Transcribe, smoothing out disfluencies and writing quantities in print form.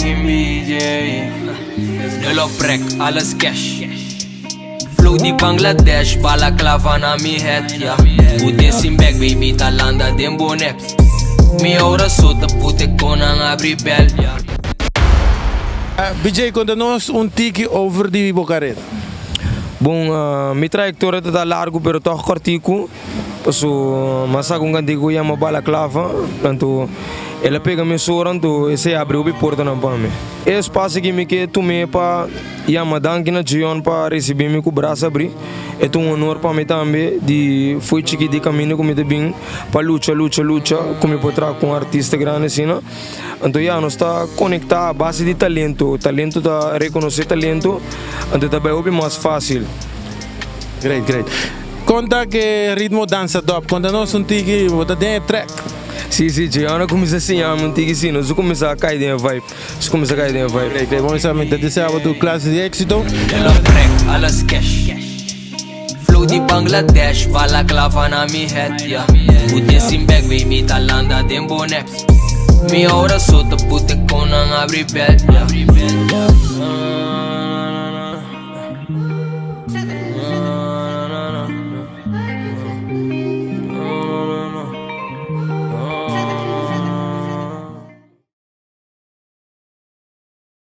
fucking BJ. Nul op rek, alles cash. Flow di Bangladesh, balaclava na mi head, yeah. Put in back, baby, talanda den bonek. Mi ora sota pute konan abri bel, yeah. BJ, konta nos un tiki over di bo karera. Bon, mi trayektoria ta largu pero tòg kòrtiku. Paso m'a saka un kantiku ku yama Balaclava, anto el a pega mesora, anto esei a abri hopi portanan pa mi. E espasio ki mi ke tum'é pa yama danki na Gion pa risibí mi ku bras abrí. E ta un honor pa mi tambe di fo'i chikit di kaminda ku mi ta bin pa lucha, lucha, lucha ku mi por traha ku un artista grandi asina. Anto ya, nos ta konektá a base di talento. Talento ta rekonosé talento, anto ta bai hopi mas fásil. Great, great. Konta ke ritmo dansa dòp. Konta nos un tiki, bo ta den e trèk. Sí, sí, Gianna kuminsá siña mi un tiki sí. Nos kuminsá kai den e vibe. Nos kuminsá kai den e vibe. Great, great. Bon sa mi ta desea bo tur klase di éksito. Nul op rek, alles cash. Flow di Bangladesh, balaclava na mi head, yeah. Put sin bek, baby, ta landa den bo nek. Mi ora so ta pute konan abri bel, yeah.